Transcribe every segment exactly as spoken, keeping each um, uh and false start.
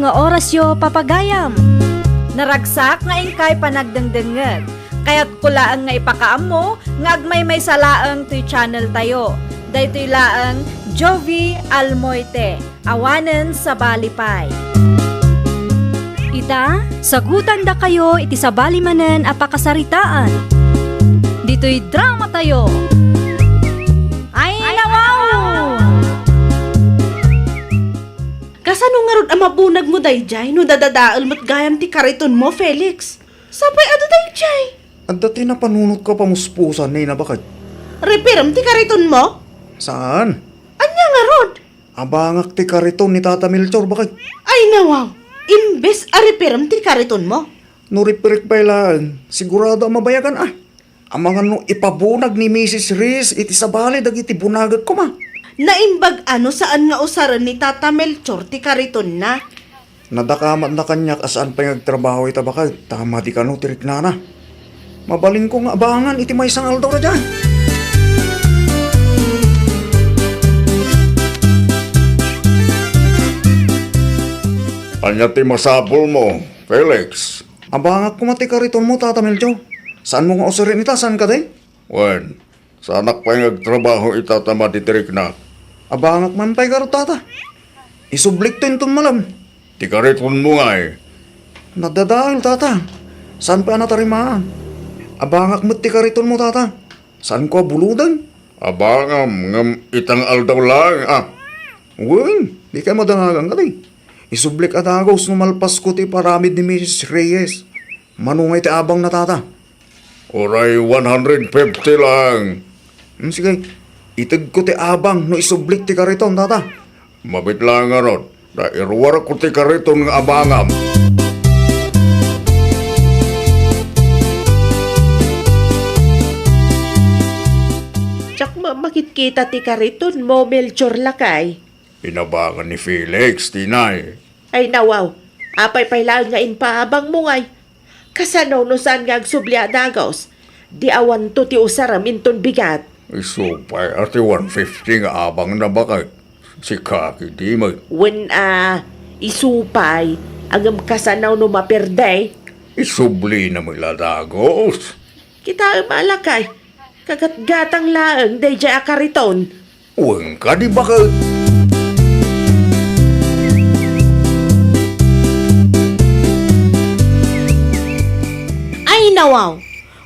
nga orasyo, papagayam. Naragsak nga inkay panagdengdengngeg. Kayatko laeng nga ipakaammo nga agmaymaysa laeng toy channel tayo. Daytoy laeng Jovi Almoite, awanen sabali pay. Ita, sagutandakayo iti sabali manen a pakasaritaan. Ditoy drama tayo. Ay, nawaw! Kasano ngarud a mabunag mo daydiay no dadadael met gayam ti kariton mo, Felix? Sapay adu daydiay? Adda ti napanunot ko a pamuspusan, Nina, baket. Repairem ti kariton mo? Saan? Ania ngarud? Abangak ti kariton ni Tata Melchor, baket. Ay, nawaw! Imbes a repairem ti kariton mo. No repairek pay laeng, sigurado a mabayagan, a. Amangan no ipabunag ni Misis Reyes iti sabali dagiti bunagek koma. Naimbag a no saan nga usaren ni Tata Melchor ti karitonna. Nadakamatna kaniak a saan pay nga agtrabaho ita baket, ta madi kano ti riknana. Mabalinko nga abangan iti maysa nga aldaw daydiay. Ania ti masapulmo, Felix? Abangak koma ti karitonmo, Tata Melchor. Saanmo nga usaren ita, saan kadi? Wen, saanak pay nga agtrabaho ita ta madi ti riknak. Abangak man pay garud, Tata. Isublikto inton malem. Ti karitonmo ngay? Nadadael, Tata. Saan pay a natarimaan? Abangak met ti karitonmo, Tata. Saanko a buloden? Abangam ngem ita nga aldaw laeng, a. Wen, dikay madangagan kadi. Isublik a dagus no malpasko ti iparamid ni Misis Reyes. Mano ngay ti abangna, Tata? Uray one hundred fifty laeng. Hmm, sige. Itedko ti abang no isublik ti kariton, Tata. Mabiit laeng ngarud, ta iruarko ti kariton nga abangam. Diak met makitkita ti karitonmo, Melchor, lakay. Inabangan ni Felix, tinay. Ay, nawaw. Apay pay laeng nga impaabangmo ngay? Kasano no saan nga agsubli a dagus? Di awanto ti usarem inton bigat. Isu pay a ti one fifty nga abangna, baket. Sika ketdi met. Wen a, isu pay, ngem kasano no maperde? Isublina met la dagus. Kitaem a, lakay. Kagatgatang laeng daydiay a kariton. Wen kadi, baket. Ay, nawaw.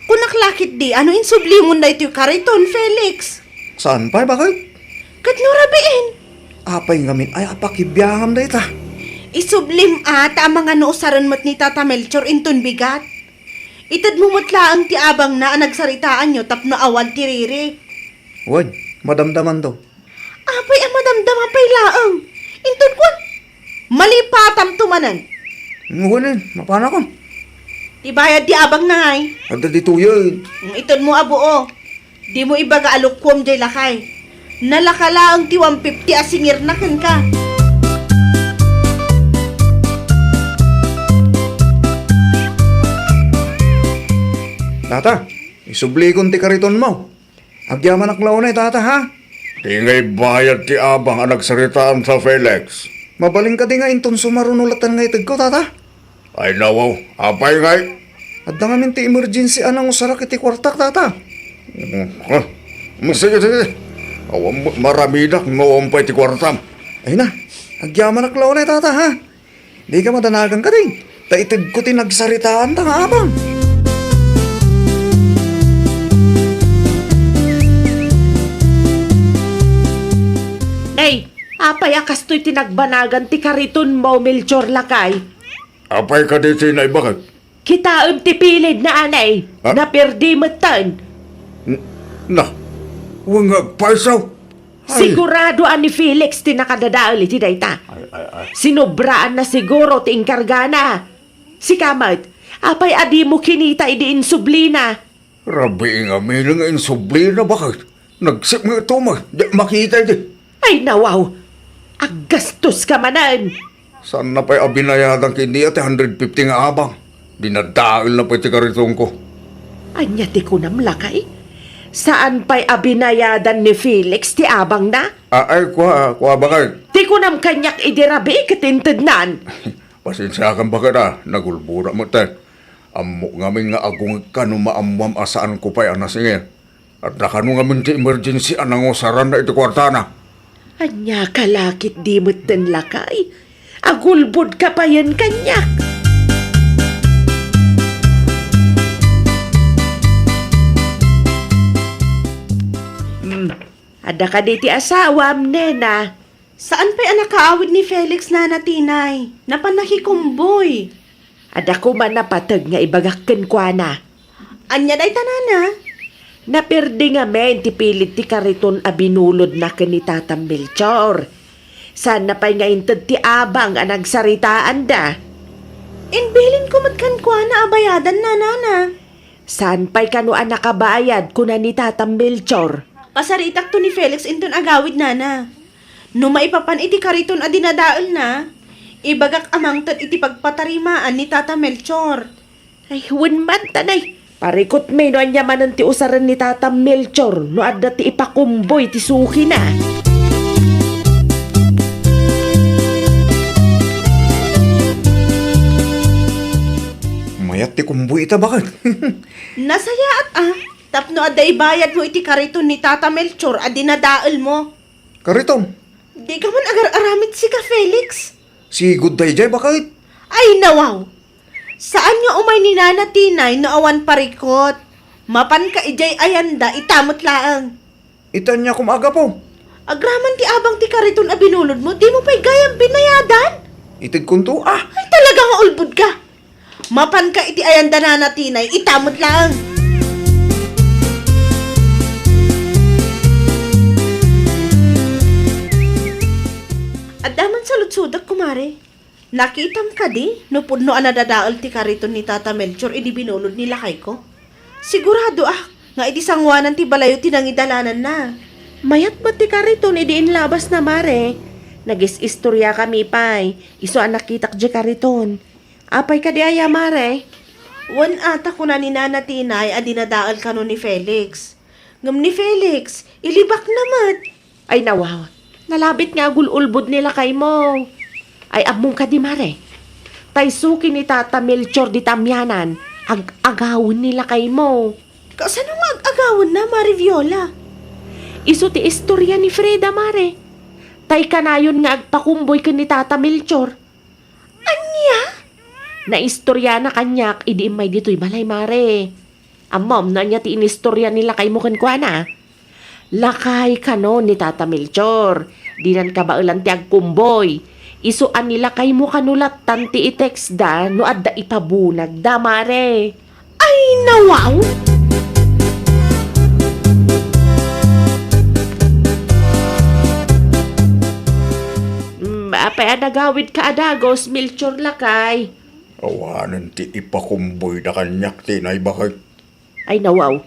Kunak la ketdi a no insublimon daytoy kariton, Felix. Saan pay, baket? Ket no rabiin? Apay ngamin ay a pakibiangam dayta? Isublim a, ta amangan no usaren met ni Tata Melchor inton bigat. Itedmo met laeng ti abangna a nagsaritaanyo tapno awan ti ririk. Wen, madamdamanto. Apay a madamdama pay laeng? Inton kuan, malipatamto manen. Wen, mapanakon. Ti bayad ti abangna ngay? Adda ditoyen. Itedmo a buo. Dimo ibaga a lukuem jay lakay. Nalaka laeng ti one fifty a singirna kenka. Tata, isublikon ti karitonmo. Agyamanak la unay, Tata, ha? Di ngay bayad ti abang a nagsaritaanta, Felix. Mabalin kadi nga inton sumaruno latta nga itedko, Tata? Ay, nawaw, apay ngay? Adda ngamin ti emergency a nangusarak iti kuartak, Tata. Mm, ah, mm, sige, sige. Awan mo, maramidak no awan pay ti kuartam. Ay na, agyamanak la unay, Tata, ha? Dika madanagan kadi, ta itedko ti nagsaritaanta nga abang. Nay, apay a kastoy ti nagbanagan ti karitonmo, Melchor, lakay? Apay kadi ti naibagat? Kitaem ti pilidna, anay. Ha? Naperdi metten. N-, na, wen nga agpayso. Ay. Sigurado a ni Felix ti nakadadael iti dayta. Ay, ay, ay. Sinobraan na siguro ti inkargana. Sika met, apay a dimo kinita idi insublina? Rabii ngamin nga insublina, baket? Nagsip nga ito, ma-, di makita idi. Ay, nawaw! Aggastos ka manen! Saan na pay a binayadan ken ni a ti hundred fifty nga abang? Dinadael na pay ti karitonko. Ania ti kunam, lakay? Saan pay a binayadan ni Felix ti abangna? A-, ay, kua, kua, baket? Ti kunam kaniak idi rabii ket intednan. Pasensiakan, baket, a nagulboda met. Ammok ngamin nga agungegka no maammuam a saanko pay a nasingil. Adda kano ngamin ti emergency a nangusaranna iti kuartana. Ania ka la ketdi metten, lakay? Agulbodka payen kaniak. Hmm. Adda kadi ti asawam, nena? Saan pay a nakaawid ni Felix, Nana Tinay. Napan nakikumboy. Adda koma napateg nga ibagak kenkuana. Ania dayta, Nana? Naperdi ngamin ti pilid ti kariton a binulodna ken ni Tata Melchor. Saanna pay nga inted ti abang a nagsaritaanda. Imbilinko met kenkuana a bayadanna, Nana. Saan pay kano a nakabayad, kuna ni Tata Melchor. Pasaritakto ni Felix inton agawid, Nana. No maipapan iti kariton a dinadaelna, ibagak a mangted iti pagpatarimaan ni Tata Melchor. Ay, wen man, tanay. Parikutmi no ania manen ti usaren ni Tata Melchor no adda ti ipakumboy ti sukina. Mayat ti kumboy ita, baket. Nasayaat, a. Tapno adda ibayadmo iti kariton ni Tata Melchor a dinadaelmo. Kariton? Dika man agar-aramid sika, Felix. Sigud daydiay, baket. Ay, nawaw. Saan nga umay ni Nana Tinay no awan parikut. Mapanka idiay ayanda ita met laeng. Ita ania koma a gapu? Agraman ti abang ti kariton a binulodmo, dimo pay gayam binayadan? Itedkonto, a. Ay, talaga nga ulbodka. Mapanka iti ayanda, Nana Tinay, ita met laeng. Adda man saludsodak, kumare. Nakitam kadi no pudno a nadadael ti kariton ni Tata Melchor idi binulod ni lakayko? Siguradoak nga iti sangoanan ti balayo ti nangidalananna. Mayat met ti kariton idi inlabasna, mare. Nagis-istoriakami pay, isu a nakitak diay kariton. Apay kadi aya, mare? Wen a, ta kuna ni Nana Tinay a dinadael kano ni Felix. Ngem ni Felix, ilibakna met. Ay, nawaw. Nalabit nga agul-ulbod ni lakaymo. Ay, ammom kadi, mare. Tay suki ni Tata Melchor dita amianan, ag-agawen ni lakaymo. Kasano nga ag-agawenna, Mare Viola? Isu ti istoria ni Freda, mare. Tay kanayon nga agpakumboy ken ni Tata Melchor. Ania? Naistoriana kaniak idi immay ditoy balay, mare. Ammom no ania ti inistoria ni lakaymo kenkuana? Lakay kano ni Tata Melchor, dinan kabaelan ti agkumboy. Isu a ni lakaymo kano lattan ti i-textda no adda ipabunagda, mare. Ay, nawaw! Mm, apay a nagawidka a dagus, Melchor lakay? Awanen ti ipakumboyda kaniak, Tinay, baket. Ay, nawaw.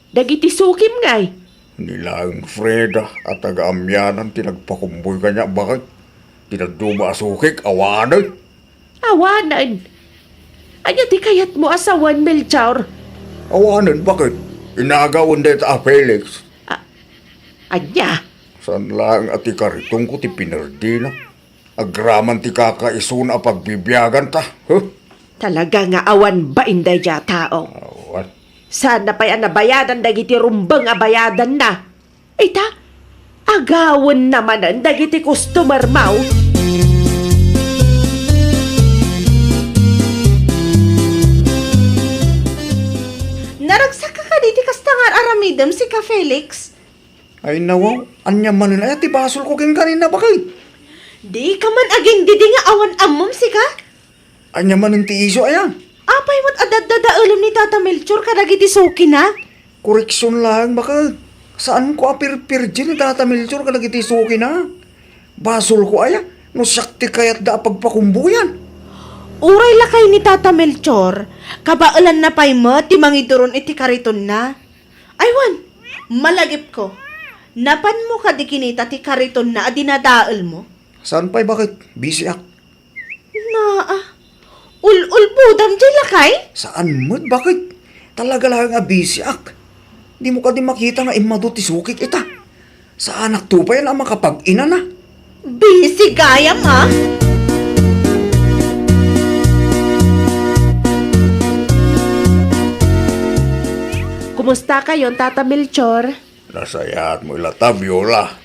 Dagiti sukim ngay? Ni laeng Freda a taga-amianan ti nagpakumboy kaniak, baket. Ti dadduma a sukik, awanen. Awanen. Ania ti kayatmo a sawen, Melchor? Awanen, baket. Inagawen dayta a Felix. A-, ania? Saan laeng a ti karitonko ti pinerdina. Agraman ti kakaisuna a pagbibiaganta. Huh? Talaga nga awan bain daydiay a tao. Awan. Saanna pay a nabayadan dagiti rumbeng a bayadanna. Ita, agawenna manen dagiti customer-mo. Naragsakka kadi iti kasta nga ar-aramidem, sika, Felix? Ay, nawaw, ania manen aya ti basolko kenka, Nina, baket? Dika man agingdidi nga awan ammom, sika? Ania manen ti isu aya? Apay met a daddadaelem ni Tata Melchor kadagiti sukina? Koreksion laeng, baket. Saanko a pirpirdi ni Tata Melchor kadagiti sukina. Basolko aya no siak ti kayatda a pagpakumboyan? Uray lakay ni Tata Melchor, kabaelanna pay met ti mangiduron iti karitonna. Ay wen, malagipko. Napanmo kadi kinita ti karitonna a dinadaelmo? Saan pay, baket? Busyak. Naa, ul-ulbodam diay lakay? Saan met, baket? Talaga laeng a busyak. Dimo kadi makita nga immadu ti sukik ita? Saanakto pay a makapag-inana. Busy gayam, a. Kumusta kayon, Tata Melchor? Nasayaat mo ila ta, Viola.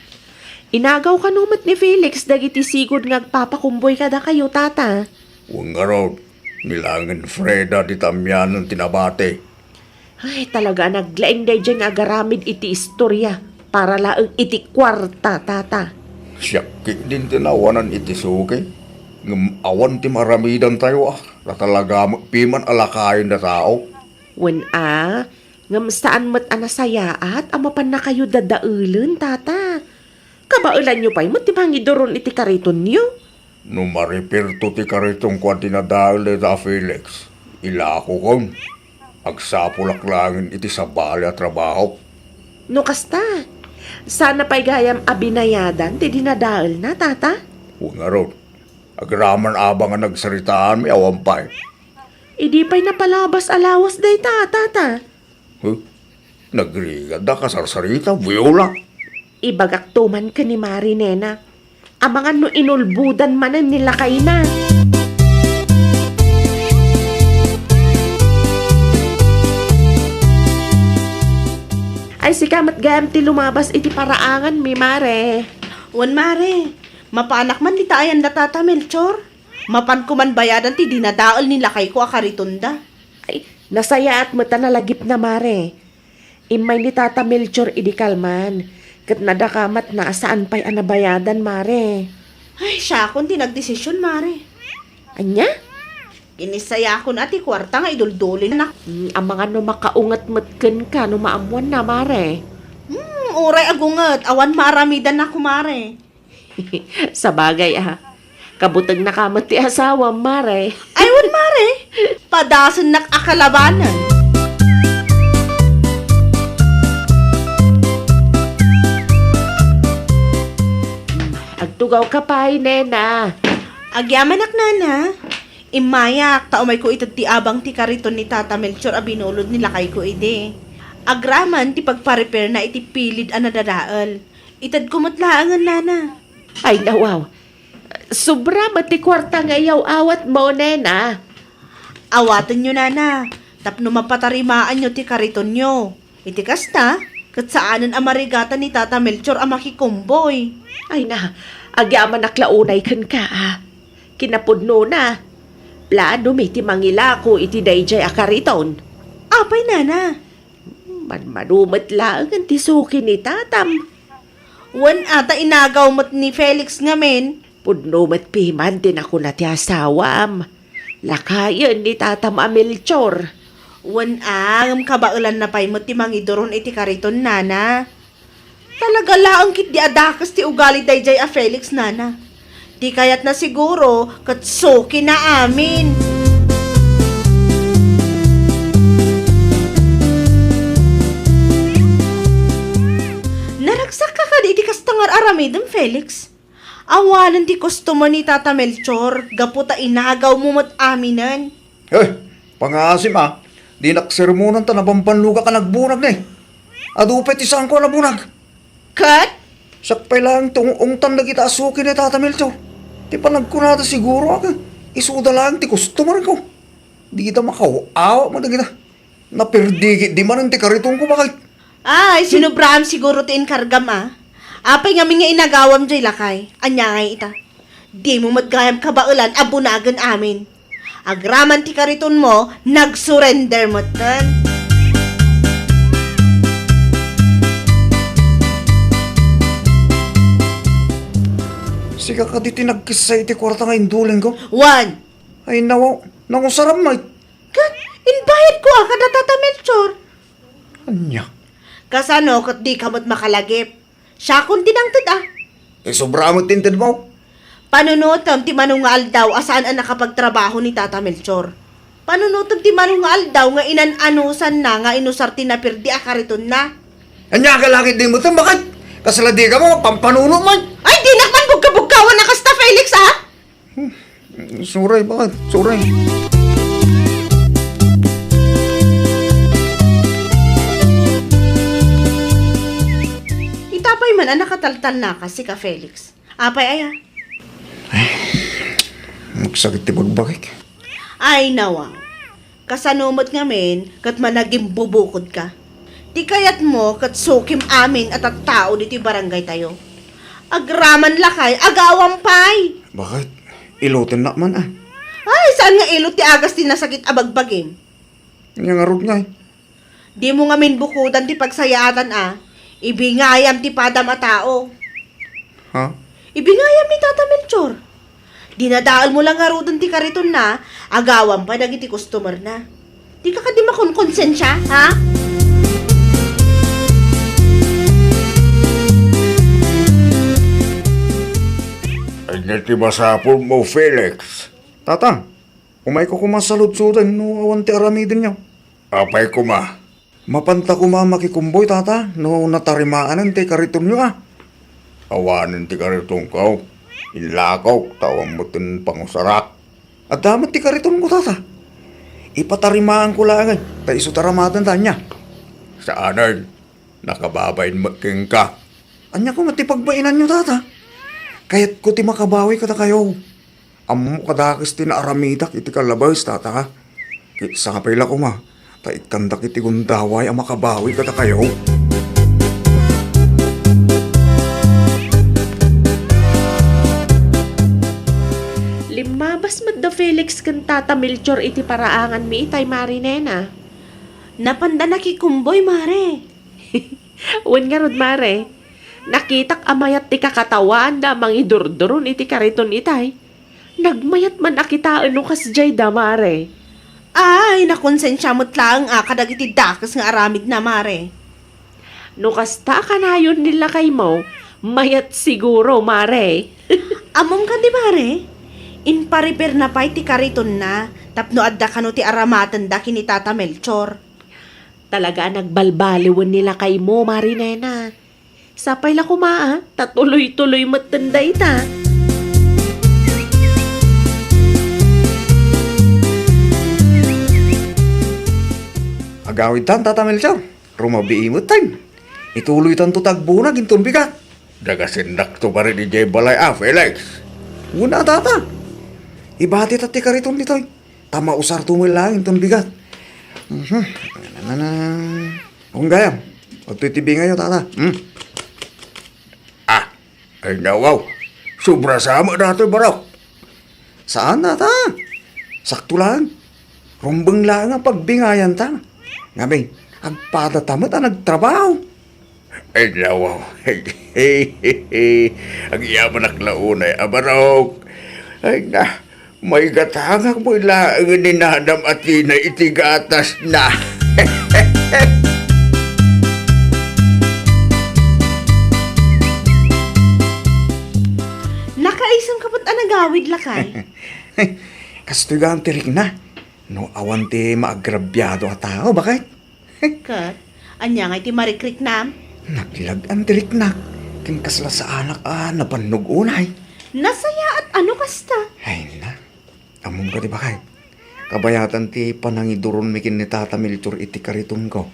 Inagaw kano met ni Felix dagiti sigud nga agpapakumboy kadakayo, Tata? Wen ngarud, ni laengen Freda dita amianen ti nabati. Ay, talaga a naglaing daydiay nga agaramid iti istoria para laeng iti kuarta, Tata. Siak ketdin ti naawanan iti suki, ngem awan ti maaramidantayo a, ta talaga met piman a lakayen a tao. Wen a, ngem saan met a nasayaat a mapannakayo dadaelen, Tata. Kabaelanyo pay met ti mangiduron iti karitonyo. No maripirto ti karitonko a dinadael dayta a Felix, ilakokon. Agsapulak laengen iti sabali a trabaho. No kasta, saan pay gayam a binayadan ti dinadaelna, Tata? Wen ngarud, agraman a bang a nagsaritaanmi, awan pay. Idi pay napalabas a lawas dayta, Tata. Huh? Nagrigat da kasarsarita, Viola. Ibagakto man ken ni Mari, nena. Amangan no inulbodan manen ni lakayna. Ay, sika met gayam ti lumabas iti paraanganmi, Mare. Wen, Mare. Mapanak man dita ayan da Tata Melchor. Mapanko man bayadan ti dinadael ni lakayko a karitonda. Ay, nasayaat met a nalagipna, Mare. Immay ni Tata Melchor idi kalman, ket nadakamatna a saan pay a nabayadan, Mare. Ay, siakon ti nagdesision, Mare. Ania? Inisayakon a ti kuarta nga iduldulin na. Mm, amangan no makaunget met kenka no maammoanna, Mare. Hmm, uray agunget, awan maaramidan a, Mare. Sabagay a, kabutegnaka met ti asawam, Mare. Ay, wen, Mare. Padasennak a kalabanen. Agtugawka pay, nena. Agyamanak, nana. Immayak, ta umayko ited ti abang ti kariton ni Tata Melchor a binulod ni lakayko idi. Agraman ti pagparepairna iti pilid a nadadael. Itedko met laengen, nana. Ay, nawaw. Sobra met ti kuarta nga iyaw-awatmo, nena. Awatenyo, nana, tapno mapatarimaanyo ti karitonyo. Iti kasta, ket saanen a marigatan ni Tata Melchor a makikumboy. Ay na, agyamanak la unay kenka, a. Kinapudnona, planomi ti mangilako iti daydiay a kariton. Apay, nana? Manmano met laengen ti suki ni tatam. Wen a, ta inagaw met ni Felix ngamin. Pudno met piman ti nakuna ti asawam. Lakayen ni tatam a Melchor. Wen a, ngem kabaelanna pay met ti mangiduron iti kariton, nana. Talaga laeng ketdi a dakes ti ugali daydiay a Felix, nana. Ti kayatna siguro ket sukina amin. Naragsakka kadi iti kasta nga ar-aramidem, Felix? Awanen ti customer ni Tata Melchor gapu ta inagawmo met aminen. Eh, pangaasim a, dinak sermonan ta nabambannogak a nagbunag ne. Adu pay ti saanko a nabunag. Ket? Siak pay laeng ti ung-ungtan dagita a suki ni Tata Melchor. Ti panagkunada siguro a, isuda laeng ti customer ko. Dida makaaw-awa mo dagita. Naperdikit di manen ti karitonko, bakit? Ay, sinobraam siguro ti inkargam, a. Apay ngamin nga inagawam jay lakay? Ania ngay ita? Dimo met gayam kabaelan a bunagen amin. Agraman ti karitonmo, nagsurrender metten. Sika kadi ti nagkissa iti kuarta nga indulingko? Wen. Ay, nawaw, nangusaram met. Ket, imbayadko a kada Tata Melchor. Ania? Kasano ket dika met makalagip? Siakon ti nangted a. Ti sobra met ti intedmo. Panunotem ti mano nga aldaw a saan a nakapagtrabaho ni Tata Melchor. Panunotem ti mano nga aldaw nga inan-anusanna nga inusar ti naperdi a karitonna. Ania ka langit di mo, bakit? Kasla dika mo, pampanuno man. Ay, dinak man bugka-bugkawan a kasta, Felix, a? Suray, bakit? Suray. Ita pay man a nakataltalnaka, sika, Felix. Apay aya? Ay, magsakit ti bagbagik. Ay, nawa. Kasano met ngamin ket managimbubukodka? Ti kayatmo ket sukim amin a tattao ditoy barangaytayo. Agraman lakay, agawam pay. Bakit? Ilutennak man, ah. Ay, saan nga ilot ti agas ti nasakit a bagbagim? Nya ngarud ngay. Dimo ngamin bukodan ti pagsayaatan a ibingayam ti padam a tao. Ha? Ibingayam ni Tata Melchor. Dinadaelmo la ngaruden ti karitonna, agawam pay dagiti customerna. Dika kadi makonkonsensia, ha? Ania ti masapulmo, Felix? Tata, umayko koma saludsodeng no awan ti aramidenyo. Apay koma? Mapanta koma makikumboy, Tata, no natarimaanen ti karitonyo, a. Awanen ti karitonko. Inlakok, ta awan metten pangusarak. Adda met ti karitonko, Tata. Ipatarimaanko laengen, ta isu ti aramatenda, ania? Saanen, nakababain met kenka. Ania koma ti pagbainanyo, Tata? Kayatko ti makabawi kadakayo. Ammok a dakes ti naaramidak iti kallabes, Tata. Ket sapay la koma, ta ikkandak iti gundaway a makabawi kadakayo. Limmabas met da Felix ken Tata Melchor iti paraanganmi itay, Mari Nena. Napanda nakikumboy, Mare. Wen ngarud, Mare, nakitak a mayat ti kakatawaanda a mangidurduron iti kariton itay. Nagmayat man a kitaen no kasdiay da, Mare. Ay, nakonsensia met laeng a kadagiti dakes nga aramidna, Mare. No kasta a kanayon ni lakaymo, mayat siguro, Mare. Ammom kadi, Mare? Inparepairna pay ti karitonna tapno adda kano ti aramatenda ken ni Tata Melchor. Talaga a nagbalbaliwen ni lakaymo, Mari Nena. Sapay la koma, a, ta tuloy-tuloy metten dayta. Agawidtan, Tata Melchor. Rumabii metten. Ituloytanto ti agbunag inton bigat. Dagasennakto manen idiay balay a, Felix. Wen a, Tata. Ibatita ti kariton ditoy. Ta mausarto met laeng inton bigat. Mhm. Nanana. Unggayam. Adtoy ti bingayo, Tata. Hmm. Ah, ay nawaw. Sobra sa met datoy, barok. Saan, Tata. Sakto laeng. Rumbeng laeng a pagbingayanta. Ngamin, agpadata met a nagtrabaho. Ay, nawaw. Agyamanak la unay a barok. Ay na, maigatangak met laeng ni Nanam a Tina iti gatasna. Nakaisem ka met a nagawid, lakay? Kastoy gaan ti rikna. No awan ti maagrabiado a tao, baket? Ket, ania ngay ti marikriknam? Naglag-an ti riknak, ken kasla saanak a nabannog unay. Nasayaat a no kasta? Ay na, ammom kadi, baket. Kabayatan ti panangiduronmi ken ni Tata Melchor iti karitonko.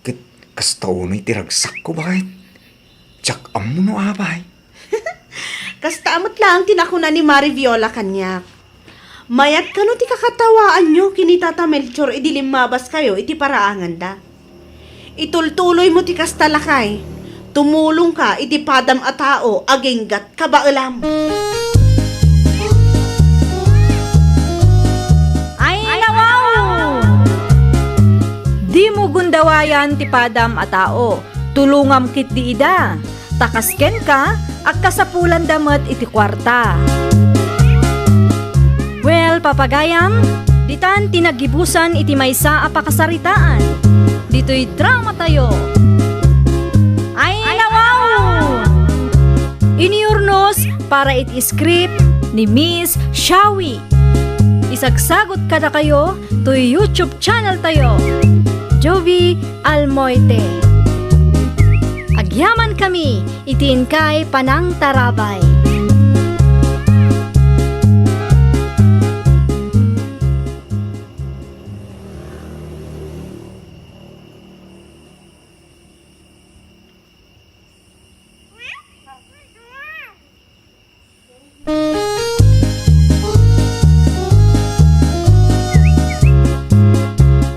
Ket kasta unay ti ragsakko, baket. Diak ammo no apay. Kasta met laeng ti nakuna ni Mari Viola kaniak. Mayat kano ti kakatawaanyo ken ni Tata Melchor idi limmabaskayo iti paraanganda. Itultuloymo ti kasta, lakay. Tumulongka iti padam a tao aginggat kabaelam. Ay, nawaw! Dimo gundawayan ti padam a tao. Tulongam ketdi ida. Ta kas kenka, agkasapulanda met iti kuarta. Well, papagayam, ditan ti naggibusan iti maysa a pakasaritaan. Ditoy dramatayo. Ay, nawaw! Iniurnos para iti script ni Miss Shawi. Isagsagot kadakayo toy YouTube channel tayo, Jovi Almoite. Agyaman kami iti inkay panangtarabay.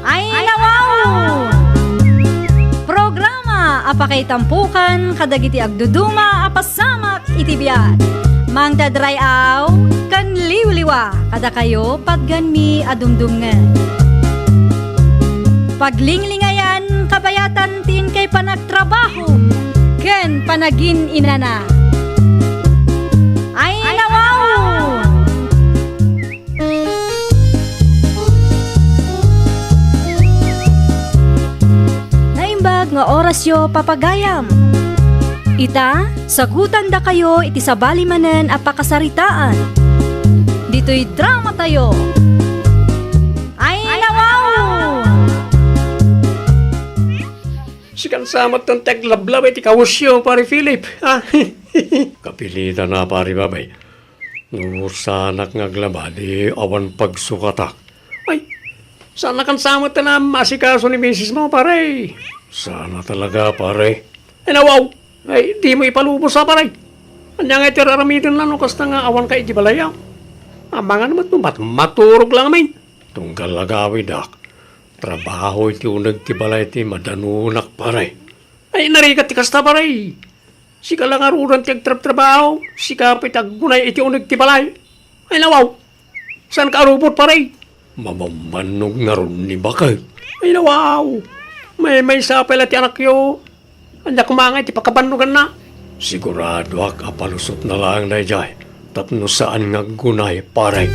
Ay, nawaw! Kaitampukan kadagiti agduduma a pasamak iti biag. Mangted ray-aw ken liwliwa kadakayo patganmi a dumdumngen. Paglinglingayan kabayatan ti inkay panagtrabaho ken panagin-inana. Ay, nawaw! Naimbag nga orasyo, papagayam. Ita, sagutandakayo iti sabali manen a pakasaritaan. Ditoy dramatayo. Ay, nawaw! Sikan sa met ti aglablabay ti kawesyo, Pare Philip, ha? Kapilitan a, Pare Babay. No saanak nga aglaba, di awan pagsukatak. Ay, saan a kan sa met a maasikaso ni misis mo, pare? Saan a talaga, pare. Ay, nawaw. Ay, di mo ipalubos, a, pare. Ania nga iti ar-aramidenna no kasta nga awanka iti balay, a? Amangan met no mat-, maturog lang amin. Tunggal agawidak. Trabaho iti uneg ti balay ti madanunak, pare. Ay, narigat ti kasta, pare. Sika la ngaruden ti agtrabtrabaho, sika pay ti aggunay iti uneg ti balay. Ay, nawaw! Saanka a rubot, pare? Mabambannog ngarud ni baket. Ay, nawaw! Maymaysa pay la ti anakyo. Ania koma ngay ti pakabannoganna? Siguradoak a palusotna laeng daydiay tapno saan nga aggunay, pare.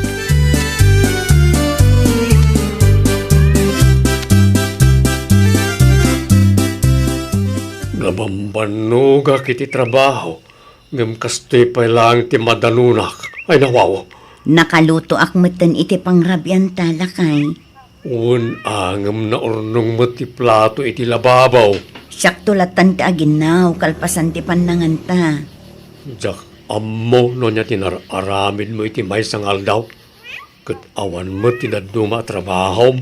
Nabambannogak iti trabaho, ngem kastoy pay laeng ti madanunak. Ay, nawaw! Nakalutoak metten iti pangrabianta, lakay. Wen, a, ngem naurnong met ti plato iti lababo. Siakto lattan ti aginnaw kalpasan ti pannanganta. Diak ammo no ania ti nar-aramidmo iti maysa nga aldaw, ket awan met ti dadduma a trabahom.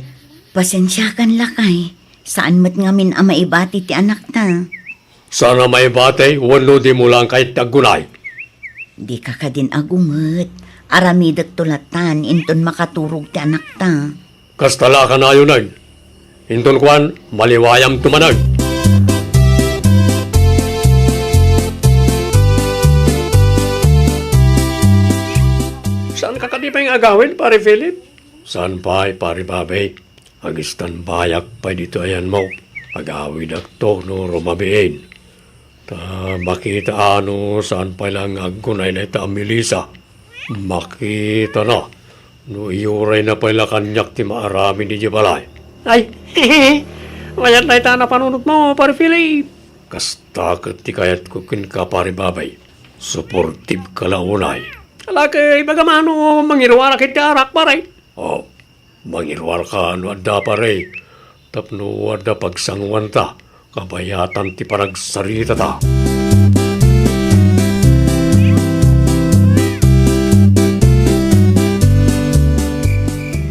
Pasensiakan, lakay, saan met ngamin a maibati ti anakta. Saan a maibati wenno dimo laeng kayat ti aggunay? Dika kadin agunget. Aramidekto lattan inton makaturog ti anakta. Kasta la a kanayon, ay. Inton kuan, maliwayamto manen. Saanka kadi pay nga agawid, Pare Philip? Saan pay, Pare Babay. Ag-standbayak pay ditoy ayanmo. Agawidakto no rumabiin. Ta makita a no saan pay laeng nga aggunay dayta a Melissa. Makitana no iyurayna pay la kaniak ti maaramid idiay balay. Ay, mayat dayta a napanunotmo, Pare Philip. Kasta ket ti kayatko kenka, Pare Babay. Suportibka la unay. Alakay, ibagam a no mangiruarak iti arak, pare. Oh, mangiruarka no adda, pare, tapno adda pagsanguanta, kabayatan ti panagsaritata.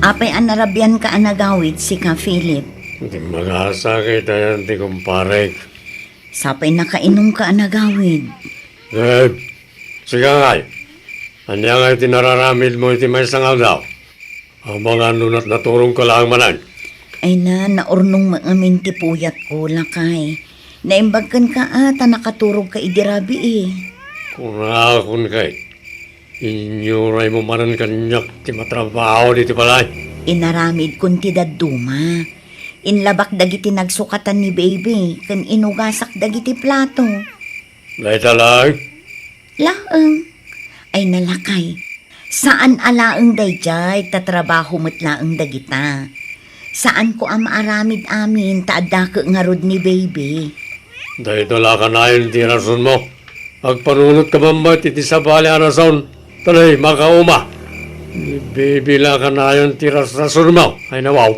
Apay a narabianka a nagawid, sika, Philip? Immagasa kitayan ti kumparek. Sapay nakainumka a nagawid. Eh, sika ngay, ania ngay ti nararamidmo iti maysa nga aldaw? Amangan no nat-, naturongka laeng manen. Ay na, naurnong met ngamin ti puyatko, lakay. Naimbag kenka a ta nakaturogka idi rabii. Kunakon kay, inyuraymo manen kaniak ti matrabaho ditoy balay. Inaramidkon ti dadduma. Inlabak dagiti nagsukatan ni baby, ken inugasak dagiti plato. Dayta laeng? Laeng. Ay, nalakay. Saan a laeng daydiay, ta trabaho met laeng dagita. Saanko a maaramid amin, ta adda ket ngarud ni baby. Dayta la kanayon ti rasonmo. Agpanunotka man met iti sabali a rason. Talay, makauma. Ni baby la kanayon ti rasrasonmo. Ay, nawaw.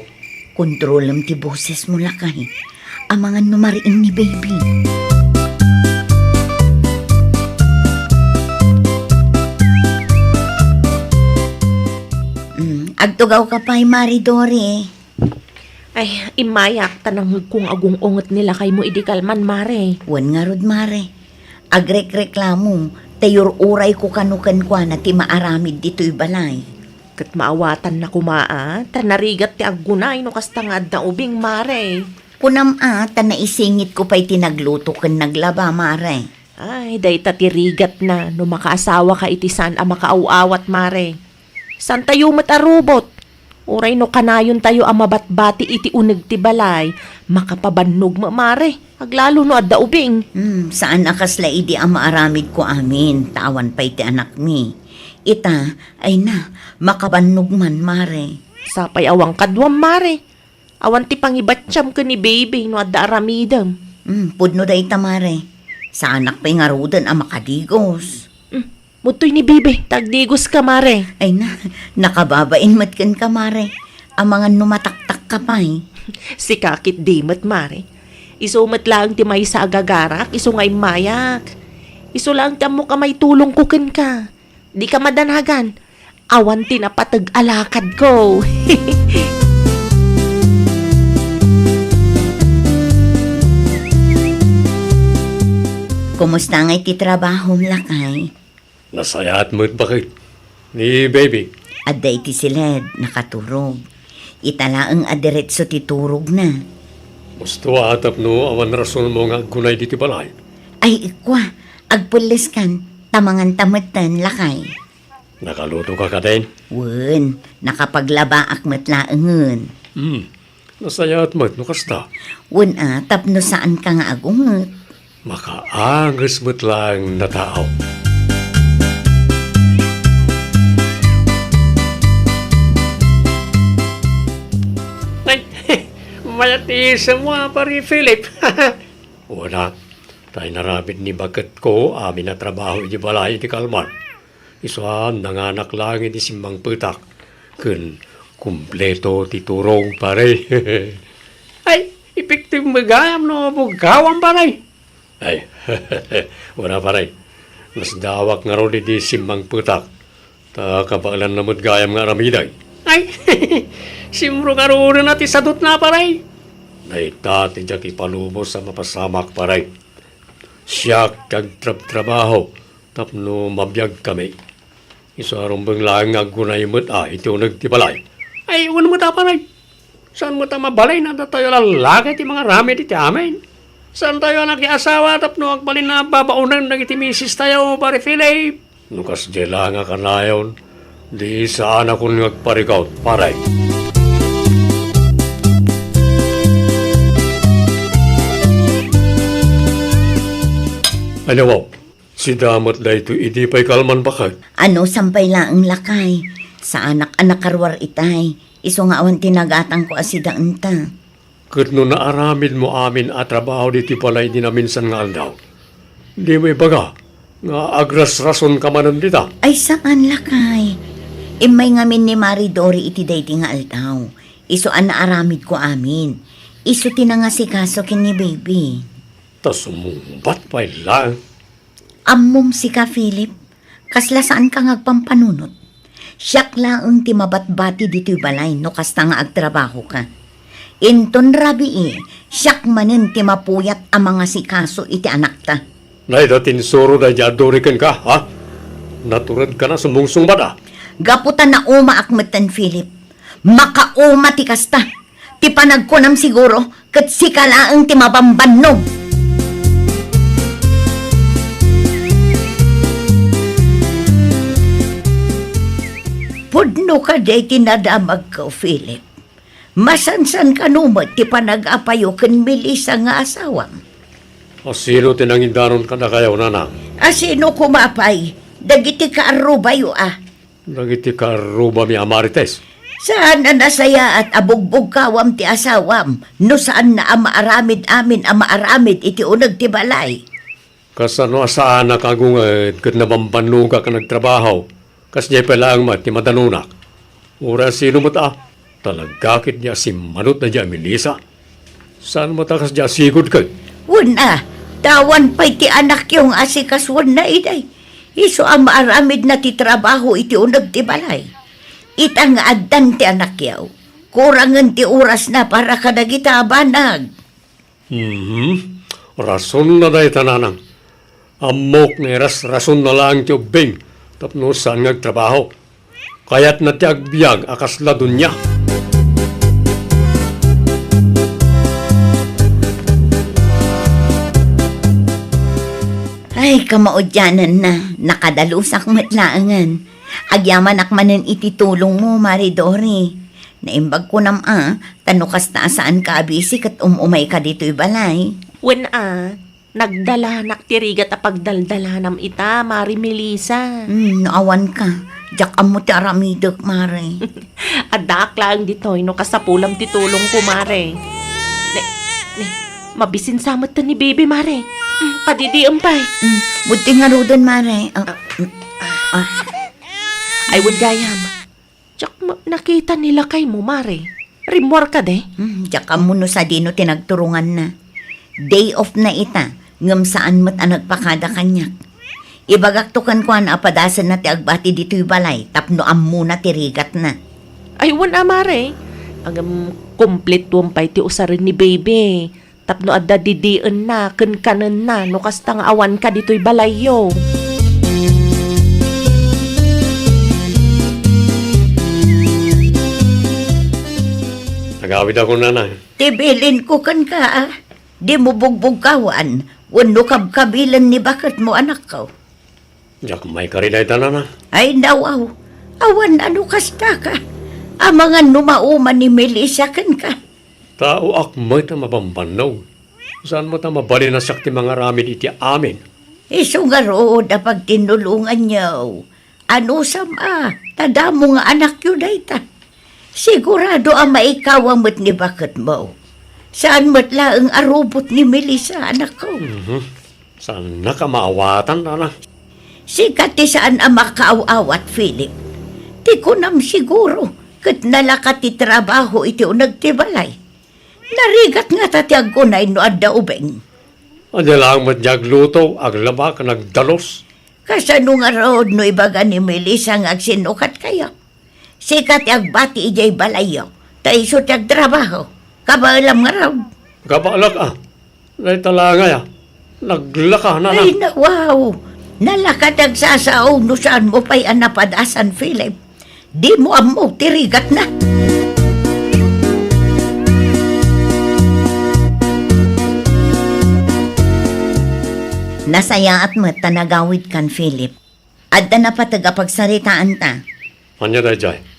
Kontrolem ti bosesmo, lakay. Amangan no mariing ni baby. Mm, agtugawka pay, Mari Dori. Ay, immayak, ta nangngegko nga agung-unget ni lakaymo idi kalman, Mare. Wen ngarud, Mare. Agrekreklamo, ta iyur-urayko kano kenkuana ti maaramid ditoy balay. Ket maawatanna koma a, ta narigat ti aggunay no kasta nga adda ubing, Mare. Kunam a, ta naisingitko pay ti nagluto ken naglaba, mare. Ay, dayta ti rigatna no makaasawaka iti saan a makaaw-awat, mare. Saantayo met a rubot. Uray no kanayontayo a mabatbati iti uneg ti balay, makapabannog met, mare. Aglalo no adda ubing. Hmm, saan a kasla idi a maaramidko amin, ta awan pay ti anakmi. Ita, ay na, makabannog man, mare. Sapay awan kaduam, mare. Awan ti pangibattiam ken ni Baby no adda aramidem. Hmm, pudno dayta, mare. Saanak pay ngaruden a makadigos. Hmm, mudtoy ni Baby, ta agdigoska, mare. Ay na, nakababain met kenka, mare. Amangan no mataktakka pay. Sika ketdi met, mare. Isu met laeng ti maysa a gagarak, isu nga immayak. Isu laeng ti ammok a maitulongko kenka. Dika madanagan. Awan ti napateg a lakadko. Kumusta ngay ti trabahom, lakay? Nasayaat met, baket. Ni Baby? Adda iti siled, nakaturog. Ita laeng a diretso ti turogna. Husto a tapno awan rasonmo nga aggunay ditoy balay. Ay, ikkua, agpelleskan, ta manganta metten, lakay. Nakalutoka kadin? Wen, nakapaglabaak met laengen. Hmm, nasayaat met no kasta. Wen a, tapno saanka nga agunget. Makaanges met laeng a tao. Ay, mayat ti isem mo, a, Pare Philip. Wen a, ta inaramid ni baketko amin a trabaho iti balay iti kalman. Isu a nanganak laeng iti simmangpetak ken kumpleto ti turog, pare. Ay, epektibo gayam no buggawam, pare. Ay, wen a, pare. Nasdawak ngarud iti simmangpetak. Ta kabaelanna met gayam nga aramidek. Ay, simro ngaruden a ti sadutna, pare. Dayta ti diak ipalubos a mapasamak, pare. Siak ti agtrabtrabaho tapno mabiagkami. Isu a rumbeng laeng nga aggunay met a iti uneg ti balay. Ay, wen met a, pare. Saan met a mabalin a datayo a lallaki ti mangaramid iti amin? Saantayo a nakiasawa tapno agbalin a babaonen dagiti misistayo, Pare Philip? No kasdiay laeng a kanayon, di saanakon nga agparikut, pare. Ania, wow? Sida met daytoy idi pay kalman, baket. Anusan pay laeng, lakay. Saanak a nakaruar itay. Isu nga awan ti nagatangko a sida enta. Ket no naaramidmo amin a trabaho ditoy balay idi naminsan nga aldaw, dimo ibaga nga agrasrasonka manen dita? Ay, saan, lakay. Immay ngamin ni Mari Dori iti daydi nga aldaw. Isu a naaramidko amin. Isu ti nangasikaso ken ni Baby. Ta sumungbat pay laeng. Ammom sika, Philip, kasla saanka nga agpampanunot. Siak laeng ti mabatbati ditoy balay no kasta nga agtrabahoka. Inton rabii, siak manen ti mapuyat a mangasikaso iti anakta. Nay, da ti insuro daydi a Dori kenka, ha? Naturedkan a sumungsungbat, a. Gapu ta naumaak metten, Philip. Makauma ti kasta. Ti panagkunam siguro, ket sika laeng ti mabambannog. Pudno kadi ti nadamagko, Philip. Masansan kano met ti panag-apayo ken Melissa nga asawam. A sino ti nangidanon kadakayo, nanang? A sino koma pay? Dagiti kaarrubayo, a. Dagiti kaarrubami a Marites. Saan a nasayaat a bugbugkawam ti asawam no saanna a maaramid amin a maaramid iti uneg ti balay? Kasano a saanak agunget ket nabambannogak a nagtrabaho? Kasdiay pay laeng met ti madanonak. Uray sino met a, talaga ketdi a simmanot daydi a Melissa. Saan met a kasdi a sigud ket? Wen a, ta awan pay ti anakyo nga asikasuenna idi. Isu a maaramidna ti trabaho iti uneg ti balay. Ita nga addan ti anakyo, kurangen ti orasna para kadagita a banag. Mhm. Rasonna dayta, nanang. Ammok nga iras-rasonna laeng ti ubbing tapno saan nga agtrabaho. Kayatna ti agbiag a kasla donia. Ay, kamaudiananna, nakadalusak met laengen. Agyamanak manen iti tulongmo, Mare Dori. Naimbag kunam a, ta no kasta a saanka a bisi ket um-umayka ditoy balay. Wen a, nagdalanak ti rigat a pagdaldalanam ita, Mare Melissa. Hmm, no awanka, diak ammo ti aramidek, Mare. Addaak laeng ditoy no kasapulam ti tulongko, Mare. Ne, ne, mabisinsa met ni Baby, Mare. Hmm, padidiem pay. Hmm, budti ngaruden, Mare. Ah, ah. Ay, wen gayam. Diak ma-, nakita ni lakaymo, Mare. Rimmuar kadi? Hmm, diak ammo no sadino ti nagturonganna. Day off na ita, ngem saan met a nagpakada kaniak. Ibagakto kenkuana a padasenna ti agbati ditoy balay tapno ammona ti rigatna. Ay, wen a, Mare. Ngem, kumpletoen pay ti usaren ni Baby. Tapno adda didienna ken kanenna no kasta nga awanka ditoy balayyo. Agawidakon, nanang. Ti bilinko kenka, a, dimo bugbugkawan wenno kabkabilen ni baketmo, anakko. Diak maikari dayta, nanang. Ay, nawaw. Awan a no kastaka. Amangan no mauman ni Melissa kenka. Taoak met a mabambannog. Saan met a mabalin a siak ti mangaramid iti amin. Isu ngarud a pagtinnulonganyo. Anusam a, ta damo nga anakyo dayta. Sigurado a maikawa met ni baketmo. Saan met laeng a rubot ni Melissa, anakko. Mhm. Saannak a maawatan, nanang. Sika ti saan a makaaw-awat, Philip. Ti kunam siguro, ket nalaka ti trabaho iti uneg ti balay. Narigat ngata ti agkunay no adda ubing. Ania laeng met diay agluto, aglaba, ken agdalus. Kasano ngarud no ibaga ni Melissa nga agsinnukatkayo? Sika ti agbati idiay balayyo, ta isu ti agtrabaho. Kabaelam ngarud. Kabaelak a. Dayta la ngay a. Naglaka, nanang. Ay, nawaw. Nalaka ti agsasao no saanmo pay a napadasan, Philip. Dimo ammo ti rigatna. Nasayaat met ta nagawidkan, Philip. Adda napateg a pagsaritaanta. Ania daydiay?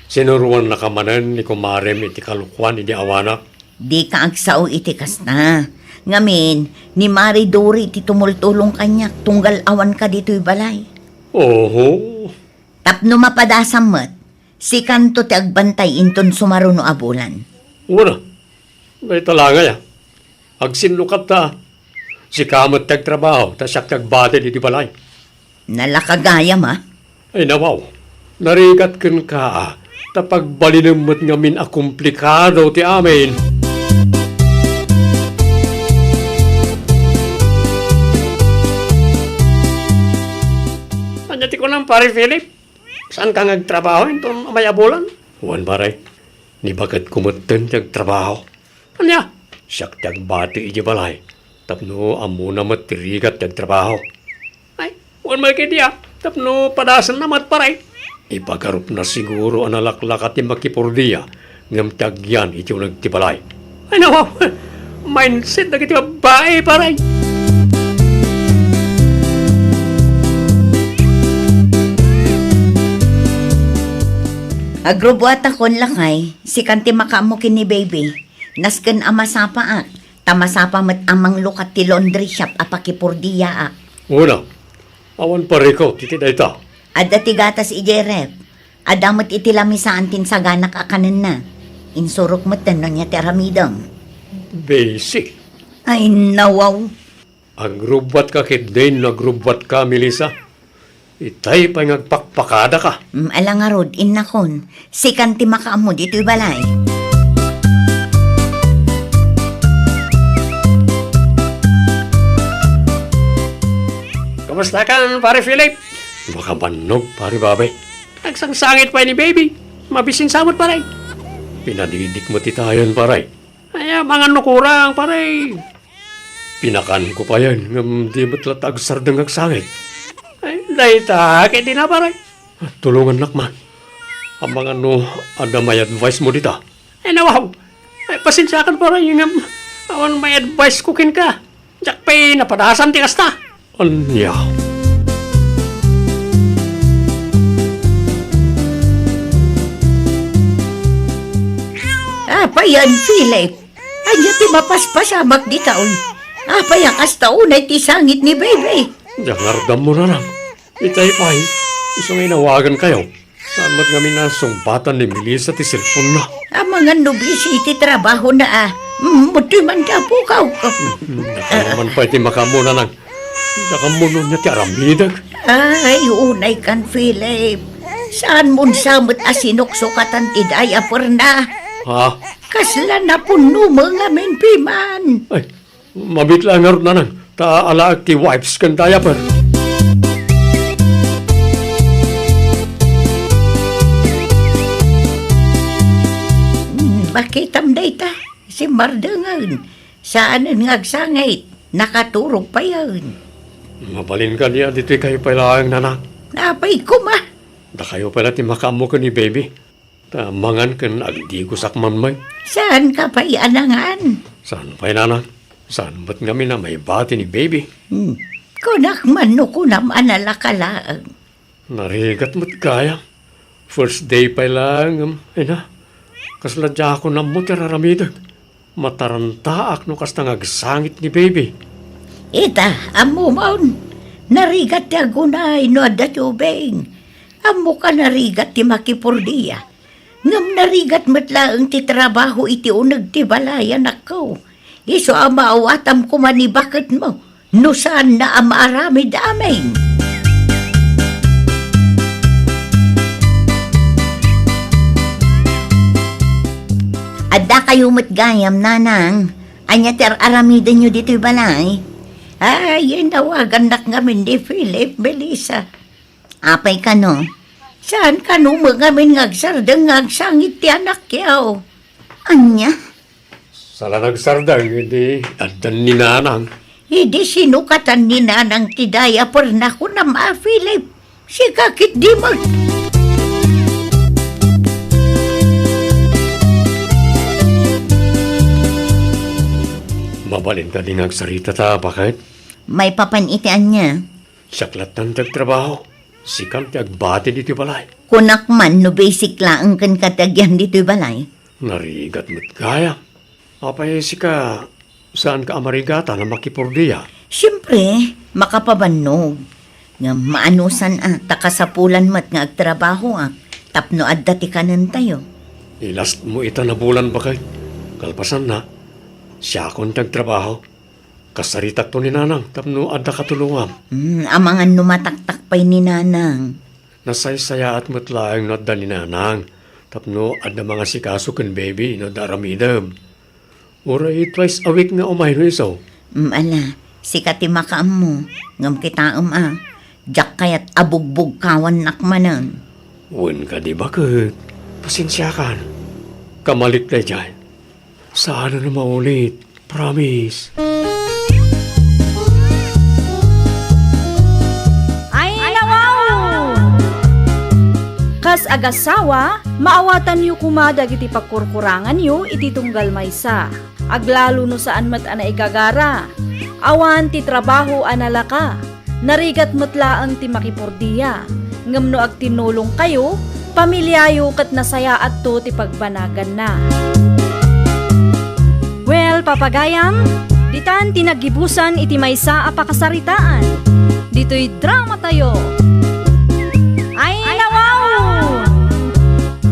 Sinuroannaka manen ni kumarem iti kalokuan idi awanak? Dika agsao iti kasta. Ngamin, ni Mare Dori ti tumultulong kaniak tunggal awanka ditoy balay. Oho. Tapno mapadasam met, sikanto ti agbantay inton sumaruno a bulan. Wen a. Dayta la ngay a. Agsinnukatta. Sika met ti agtrabaho, ta siak ti agbati ditoy balay. Nalaka gayam a. Ay, nawaw. Narigat kenka a. Ta pagbalinem met ngamin a komplikado ti amin. Ania ti kunam, Pare Philip? Saanka nga agtrabaho inton umay a bulan? Wen, pare. Ni baketko metten ti agtrabaho. Ania? Siak ti agbati idiay balay tapno ammona met ti rigat ti agtrabaho. Ay, wen met ketdi a, tapno padasenna met, pare. Ipagarupna siguro a nalaklaka ti makipurdia ngem ti agyan iti uneg ti balay. Ay, nawaw. Mindset dagiti babbai, pare. Agrubbuatakon, lakay, sikan ti makaammo ken ni Baby. Nasken a masapaak, ta masapa met a manglukat ti laundry shop a pakipurdiaak. Wen a, awan parikut iti dayta. Adda ti gatas idiay ref. Adda met iti lamisaan ti insaganak a kanenna. Insurok metten no ania ti aramidem. Basic. Ay, nawaw. Agrubbuatka ketdin no agrubbuatka, Melissa. Itay pay nga agpakpakadaka. Mm, ala ngarud, innakon. Sikan ti makaammo ditoy balay. Kumustakan, Pare Philip? Makabannog, Pare Bobby. Agsangsangit pay ni Baby. Mabisinsa met, pare. Pinadidik met itayon, pare. Ay, amangan no kurang, pare. Pinakanko payen, ngem di met latta agsardeng agsangit. Ay, dayta, ket dina, pare. Tulongannak man. Amangan no adda may advice mo dita. Ay, nawaw. Ay, pasensiakan, pare, ngem awan may advice ko kenka. Diak pay napadasan ti kasta. Ania? Apay a, Philip? Ania ti mapaspasamak dita, oy? Apay a kasta unay ti sangit ni Baby? Diak ngarud ammo, Nanang. Itay pay, isu nga inawagankayo. Saan met ngamin a sungbatan ni Melissa ti cellphone-na? Amangan no busy iti trabahona a. Mm, ditoy man ti apokaw. Mm, nakayaman pay ti makaammo, Nanang. Diak ammo no ania ti aramidek. Ay, unaykan, Philip. Saanmon sa met a sinuksukatan ti diaperna? Ha? Kasla napunno met ngamin piman. Ay, mabiit laeng ngarud, Nanang, ta alaek ti wipes ken diaper. Hmm, makitam dayta, simmardengen. Saanen nga agsangit, nakaturog payen. Mabalin kadi a ditoykayo pay laeng, Nanang. Apay koma? Dakayo pay la ti makaammo ken ni Baby. Ta mangan ken agdigosak man met. Saanka pay a nangan? Saan pay, Nanang? Saan met ngamin a maibati ni Baby? Hmm. Kunak man no kunam a nalaka laeng. Narigat met gayam. First day pay laeng, em, ina. Kasla diakon ammo ti ar-aramidek. Matarantaak no kasta nga agsangit ni Baby. Ita, ammom, narigat ti agunay no adda ti ubing. Ammok a narigat ti makipordia. Ngem narigat met laeng ti trabaho iti uneg ti balay, anakko. Isu a maawatam koma ni baketmo no saanna a maaramid amin. Addakayo met gayam, Nanang. Ania ti ar-aramidenyo ditoy balay? Ay, inawagannak ngamin ni Philip, Melissa. Apay kano? Saan kano met ngamin nga agsardeng nga agsangit ti anakyo? Ania? Saan a nagsardeng idi addan ni Nanang? Idi sinukatan ni Nanang ti diaperna, kunam a, Philip. Sika ketdi met. Mabalin kadi nga agsarita ta, baket? Maipapan iti ania? Siak lattan ti agtrabaho. Sikan ti agbati ditoy balay. Kunak man no basic laeng kenka ti agian ditoy balay. Narigat met gayam. Apay sika, saanka a marigatan a makipordia? Siempre, makapabannog. Ngem maanusan a, ta kasapulan met nga agtrabahoak tapno adda ti kanentayo. Ilastmo ita nabulan, baket. Kalpasanna, siakon ti agtrabaho. Kasaritakto ni Nanang tapno adda katulongam. Hmm, amangan no mataktak pay ni Nanang. Nasaysayaat met laeng no adda ni Nanang tapno adda mangasikaso ken baby no adda aramidem. Uray twice a week nga umay no isu. Hmm, ala, sika ti makaammo, ngem kitaem a, diak kayat a bugbugkawannak manen. Wen kadi, baket. Pasensiakan. Kamalik daydiay. Saan a maulit. Promise. Ay, nawaw! Kas agasawa, maawatanyo koma dagiti pagkurkuranganyo iti tunggal maysa. Aglalo no saan met a naigagara. Awan ti trabaho a nalaka. Narigat met laeng ti makipordia, ngem no agtinnulongkayo, pamiliayo ket nasayaatto ti pagbanaganna. Well, papagayam, ditan ti naggibusan iti maysa a pakasaritaan. Ditoy dramatayo. Ay, nawaw!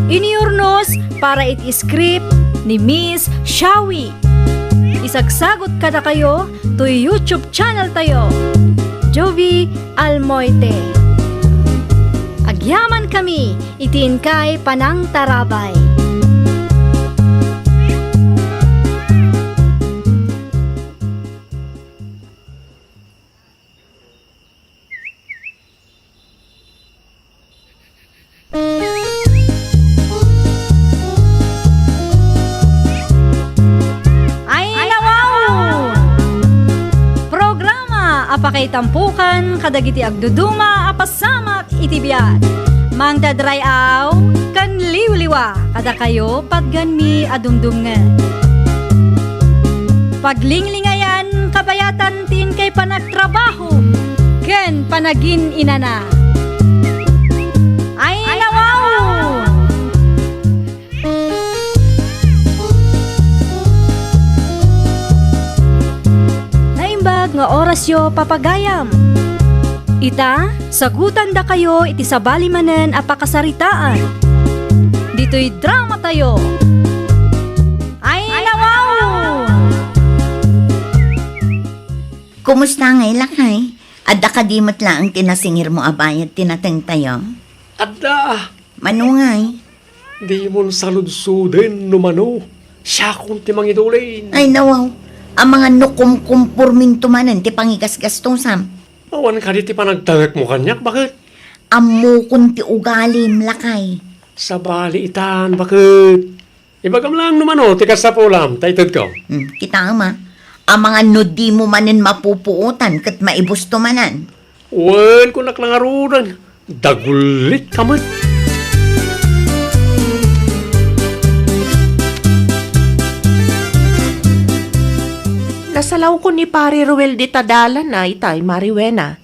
Inurnos para iti script ni Miss Shawi. Isagsagut kadakayo toy YouTube channel tayo, Jovie Almoite. Agyamankami iti inkay panangtarabay. Ay, nawaw! Programa a pakaitampokan kadagiti agduduma a pasamak iti biag. Mangted ray-aw ken liwliwa kadakayo patgenmi a dumdumngeg. Paglinglingayan kabayatan ti inkay panagtrabaho. Ken panagin-inana. Ay, nawaw! Naimbag nga orasyo, papagayam. Ita, sagutandakayo iti sabali manen a pakasaritaan. Ditoy dramatayo. Ay, nawaw! Kumusta ngay, lakay? Adda kadi met laeng ti nasingirmo a bayad ti natengtayo? Adda. Mano ngay? Dimon saludsoden no mano. Siakon ti mangidulin. Ay, nawaw. Amangan no kumkumporminto manen ti pangigasgastosam. Awan kadi ti panagdangekmo kaniak, baket? Ammokon ti ugalim, lakay. Sabali itan, baket? Ibagam laeng no mano ti kasapulam, ta itedko. Hmm, kitaem a. Amangan no dimo manen mapupuotan ket maibusto manen. Wen, kunak la ngaruden, dagullitka met. Nasalawko ni Pare Ruel dita dalan a itay, Mare Wena.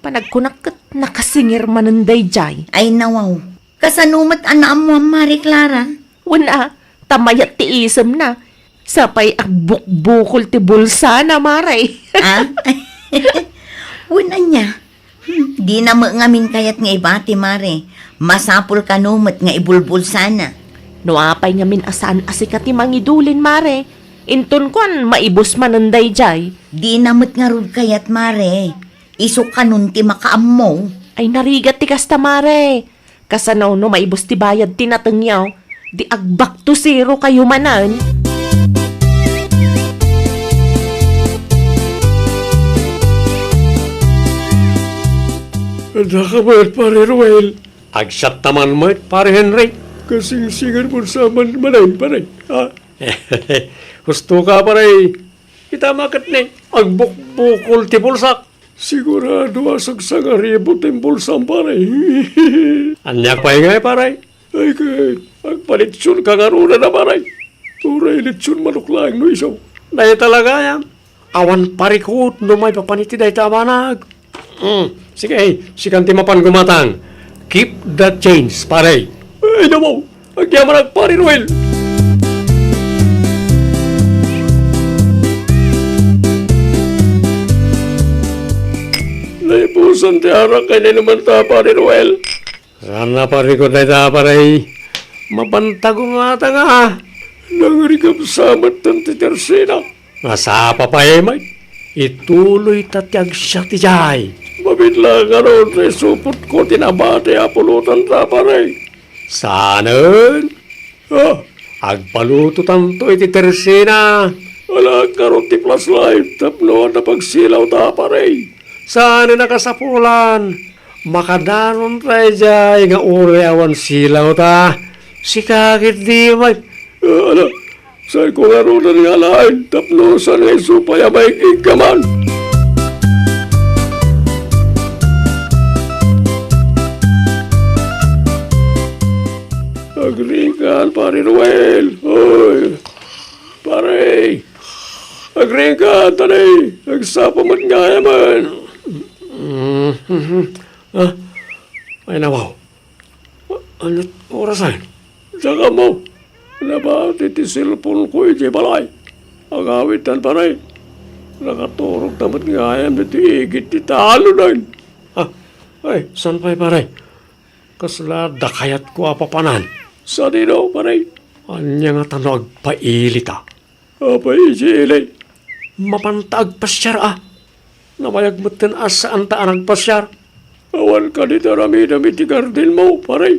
Panagkunak ket nakasingir manen daydiay. Ay, nawaw. Kasano met a naammoam, Mare Clara? Wen a, ta mayat ti isemna. Sapay agbukbukol ti bulsana, Mare. Ah? Wen ania? Hmm, dina met ngamin kayat nga ibati, Mare. Masapul kano met nga ibulbulsana. No apay ngamin a saan a sika ti mangidulin, Mare, inton kuan, maibus manen daydiay. Dina met ngarud kayat, Mare. Isu kanon ti makaammo. Ay, narigat ti kasta, Mare. Kasano no maibus ti bayad ti natengyo, di ag-back to zero kayo manen? Adda ka met, Pare Ruel. Agsiatta man met, Pare Henry. Kasingsingermon sa man manen, pare. Ah. Husto ka, pare. Kita maket ni, agbukbukol ti bulsak. Sigurado a sangsangaribo ti bulsam, pare. Aniak pay ngay, pare? Ay, ket agpalitson ka ngaruden a, pare. Uray litson manok laeng no isu. Dayta la gayam. Awan parikut no maipapan iti dayta a banag. Mm, sige, sikan ti mapan gumatang. Keep the change, pare. Ay, nawaw. Agyamanak, Pare Ruel. Naipusan ti arak ken inumanta, Pare Ruel. Saan a parikut dayta, pare. Mapanta gumatang a. Nangrigap sa met ti tersena. Nasapa pay met. Ituloyta ti agsiat idiay. Mabiit la ngarud ti supotko ti nabati a pulotanta, pare. Saanen? Ah, agpalutotanto iti tersena. Ala, ngarud ti flashlight tapno adda pagsilawta, pare. Saanen a kasapulan. Makadanonta idiay nga uray awan silawta. Sika ketdi met. Ah, ala, saanko ngaruden nga alaen tapno saan nga isu pay a maig-iggaman. Agriingkan, Pare Ruel. Oy, pare. Agriingkan, tani. Agsapa met nga ayamen. Mm, mhm. Ah, ay, nawaw. Ania ti orasen? Diak ammo. Nabati ti cellphone-ko idiay balay. Agawidan, pare. Nakaturogta met nga ayam iti igid ti talonen. Ah, ay, saan pay, pare? Kasla adda kayatko a papanan. Sadino, pare? Ania ngata no agpailita? Apay idi ili? Mapanta agpasiar a. Nabayag metten a saanta a nagpasiar. Awan kadi ti aramidem iti gardenmo, pare?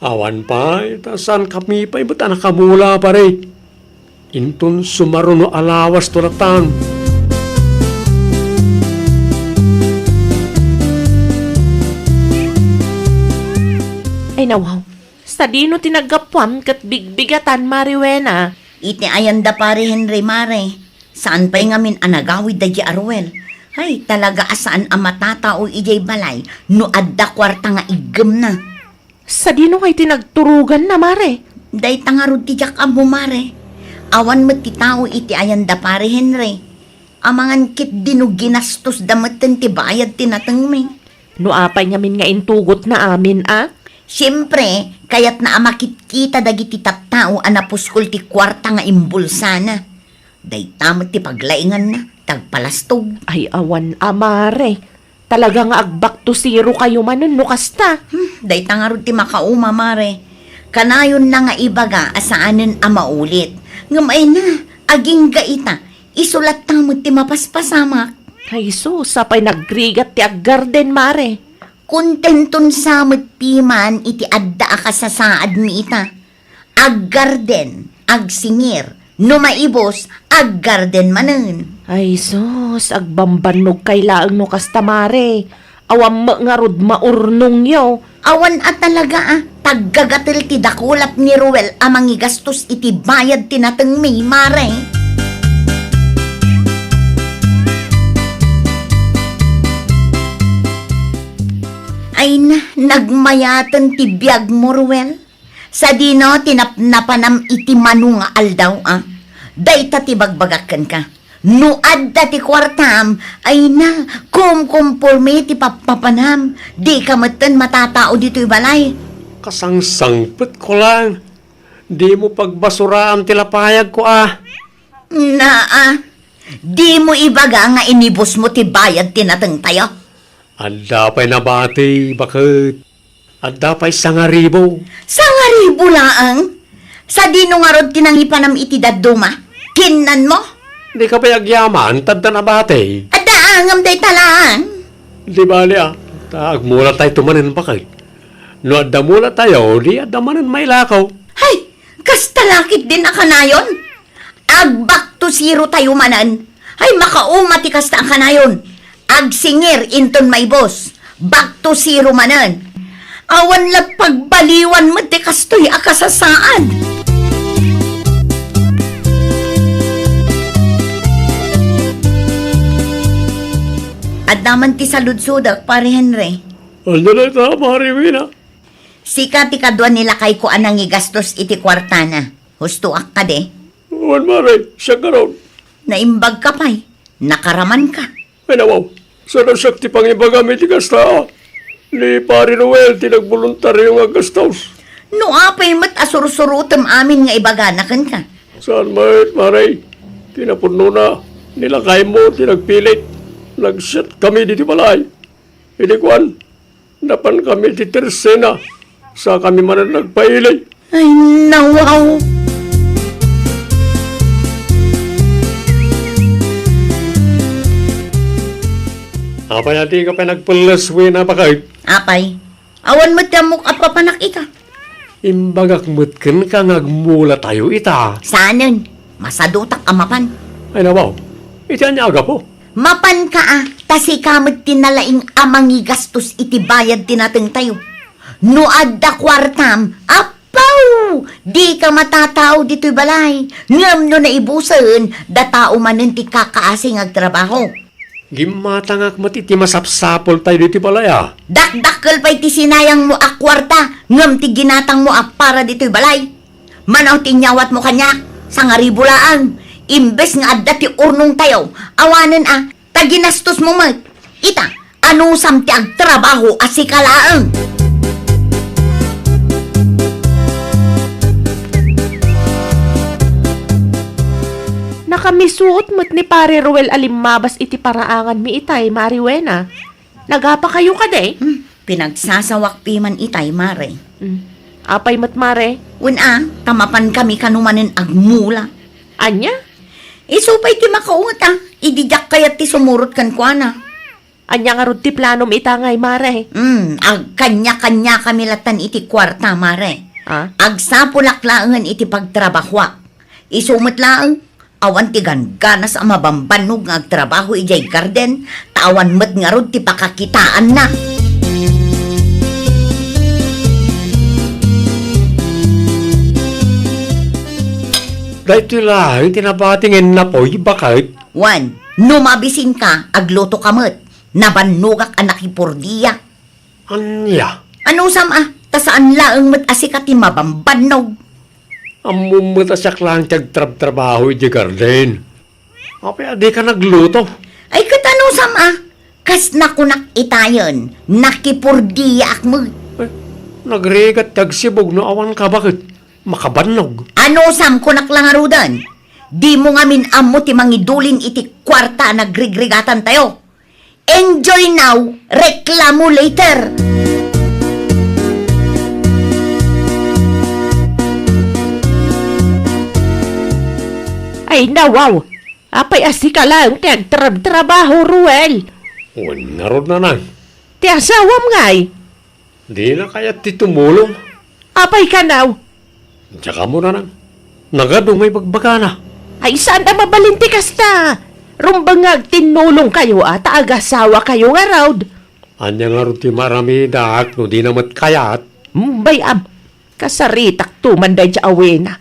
Awan pay, ta saankami pay met a nakamula, pare. Inton sumaruno a lawasto latan. Ay, nawaw. Sadino ti naggapuam ket bigbigatan, Mare Wena? Iti ayanda, Pare Henry, Mare. Saan pay ngamin a nagawid daydiay a Ruel. Ay, talaga a saan a matatao idiay balay no adda kuarta nga iggemna. Sadino ngay ti nagturoganna, Mare? Dayta ngarud ti diak ammo, Mare. Awan met ti tao iti ayanda, Pare Henry. Amangan ketdi no ginastos da metten ti bayad ti natengmi. No apay ngamin nga intugotna amin a? Siempre, kayatna a makitkita dagiti tattao a napuskol ti kuarta nga imbulsana. Dayta met ti paglainganna, ti agpalastog. Ay, awan a, mare. Talaga nga ag-back to zero kayo manen no kasta. Hmm, dayta ngarud ti makauma, mare. Kanayonna nga ibaga a saanen a maulit. Ngem ay na, agingga ita, isu latta met ti mapaspasamak. Ay sus, apay nagrigat ti aggarden, mare. Kontenton sa met piman iti adda a kasasaadmi ita. Aggarden, agsingir, no maibus, aggarden manen. Ay sus, agbambannog kay laeng no kasta, mare. Awan met ngarud maurnongyo. Awan a talaga a, taggagatel ti dakulap ni Ruel a mangigastos iti bayad ti natengmi, mare. Ay na, nagmayaten ti biagmo, Ruel. Sadino ti napnapanam iti mano nga aldaw a? Dayta ti bagbagak kenka. No adda ti kuartam, ay na, kumkumporme ti pappapanam. Dika metten matatao ditoy balay. Kasangsangpetko lang. Dimo pagbasuraam ti lapayagko a. Naa, dimo ibaga nga inibusmo ti bayad ti natengtayo? Adda pay nabati, baket. Adda pay sangaribu. Sangaribu laeng? Sadino ngarud ti nangipanam iti dadduma? Kinnanmo? Dika pay agyaman, ta adda nabati. Adda ngem dayta laeng. Di bali a, ta agmulatayto manen, baket. No adda mulatayo, di adda manen mailakaw. Hay, kasta la ketdin a kanayon? Ag-back to zero tayo manen. Hay, makauma ti kasta a kanayon. Agsingir inton maibus. Back to zero manen. Awan la pagbaliwan met ti kastoy a kasasaad. Adda man ti saludsodek, Pare Henry. Ania dayta, Mare Wena? Sika ti kadua ni lakayko a nangigastos iti kuartana. Hustoak kadi? Wen, Mare, siak ngarud. Naimbagka pay. Nakaramanka. Ay, nawaw. Saan a siak ti pangibagam iti kasta? Ni Pare Noel ti nagboluntario nga aggastos. No apay met a sursurotem amin nga ibagana kenka? Saan met, Mare. Ti napudnona, ni lakaymo ti nagpilit. Nagsiatkami ditoy balay. Idi kuan, napankami ti tersena, sakami manen nagpaili. Ay, nawaw! Apay a dika pay nagpelles, Wena, baket? Apay, awan met ti ammok a papanak ita. Imbagak met kenka nga agmulatayo ita. Saanen, masadutak a mapan. Ay, nawaw, iti ania a gapu? Mapanka a, ta sika met ti nalaing a mangigastos iti bayad ti natengtayo. No adda kuartam, appaw! Dika matatao ditoy balay. Ngem no naibusen, datao manen ti kakaasi nga agtrabaho. Gimmatangak met iti masapsapultayo ditoy balay a. Dakdakkel pay ti sinayangmo a kuarta, ngem ti ginatangmo a para ditoy balay. Mano ti inyawatmo kaniak? Sangaribu laeng. Imbes nga adda ti urnongtayo, awanen a, ta ginastosmo met. Ita, anusam ti agtrabaho a sika laeng? Nakamisuot met ni Pare Ruel a limmabas iti paraanganmi itay, Mare Wena. Nagapakayo kadi? Hmm, pinagsasawak piman itay, Mare. Hmm. Apay met, Mare? Wen a, ta mapankami kano manen agmula. Ania? Isu pay ti makaunget a, idi diak kayat ti sumurot kenkuana. Ania ngarud ti planom ita ngay, Mare? Hmm, agkanya-kanyakami lattan iti kuarta, Mare. Ah? Agsapulak laengen iti pagtrabahoak. Isu met laeng, awan ti gangganas a mabambannog nga agtrabaho idiay garden, ta awan met ngarud ti pakakitaanna. Daytoy laeng ti nabati nga innapoy, baket. Wen, no mabisinka, aglutoka met. Nabannogak a nakipurdiak. Ania? Anusam a, ta saan laeng met a sika ti mabambannog. Ammom met a siak laeng ti agtrabtrabaho idiay garden. Apay a dika nagluto? Ay, ket anusam a? Kas nakunak itayen, nakipurdiaak met. Eh, nagrigat ti agsibug no awan ka baket. Makabannog. Anusam, kunak la ngaruden. Dimo ngamin ammo ti mangidulin iti kuarta a nagrigrigatantayo. Enjoy now, reklamo later. Ay, nawaw! Apay a sika laeng ti agtrabtrabaho, Ruel? Wen ngarud, nanang. Ti asawam ngay? Dina kayat ti tumulong. Apay kanaw? Diak ammo, nanang. Nagadu nga ibagbagana. Ay, saan a mabalin ti kasta? Rumbeng nga agtinnulongkayo a ta agasawakayo ngarud. Ania ngarud ti maaramidak no dina met kayat? Hmm, bay-am, kasaritakto man daydiay a Wena.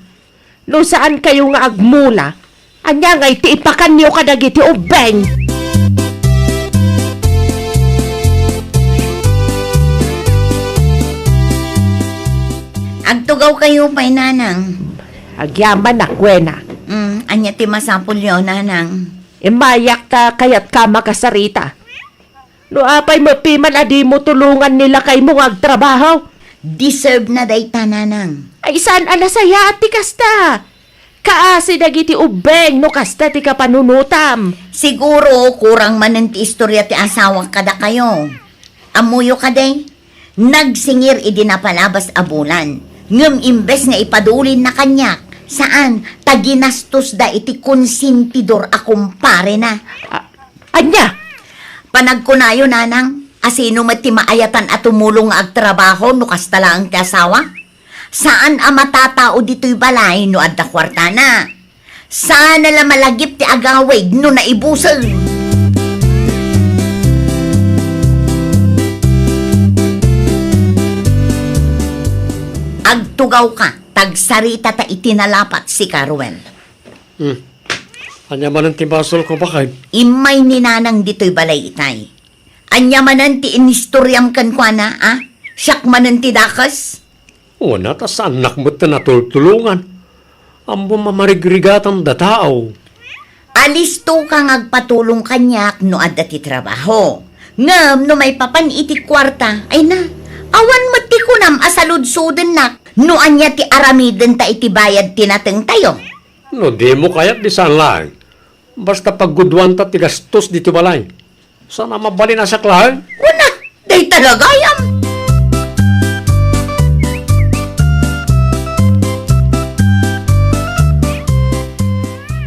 No saankayo nga agmula, ania ngay ti ipakanyo kadagiti ubbeng? Agtugawkayo pay, nanang. Agyamanak, Wena. Mm, ania ti masapulyo, nanang? Immayak ta kayatka a makasarita. No apay met piman a dimo tulongan ni lakaymo nga agtrabaho? Deserve na dayta, nanang. Ay, saan a nasayaat ti kasta? Kaasi dagiti ubbeng no kasta ti kapanunotam. Siguro, kurang manen ti istorya ti asawak kadakayo. Ammoyo kadi? Nagsingir idi napalabas a bulan. Ngem imbes nga ipadulinna kaniak, saan, ta ginastosda iti konsentidor a kumparena. A-, ania? Panagkunayo, nanang, a sino met ti maayatan a tumulong nga agtrabaho no kasta laeng ti asawa? Saan a matatao ditoy balay no adda kuartana. Saan a la malagip ti agawid no naibusen. Agtugawka, ta agsaritata iti nalapat, sika, Ruel. Hmm. Ania manen ti basolko, baket? Immay ni nanang ditoy balay itay. Ania manen ti inistoriam kenkuana, a? Siak manen ti dakes? Wen, ta saannak met ti natultulongan. Ammom a marigrigatanda tao. Alistoka nga agpatulong kaniak no adda ti trabaho. Ngem no maipapan iti kuarta, ay na, awan met ti kunam a saludsodennak no ania ti aramidenta iti bayad ti natengtayo. No dimo kayat, di saan laeng. Basta pagguduanta ti gastos ditoy balay. Saan a mabalin a siak laeng? Kuna, dayta la gayam.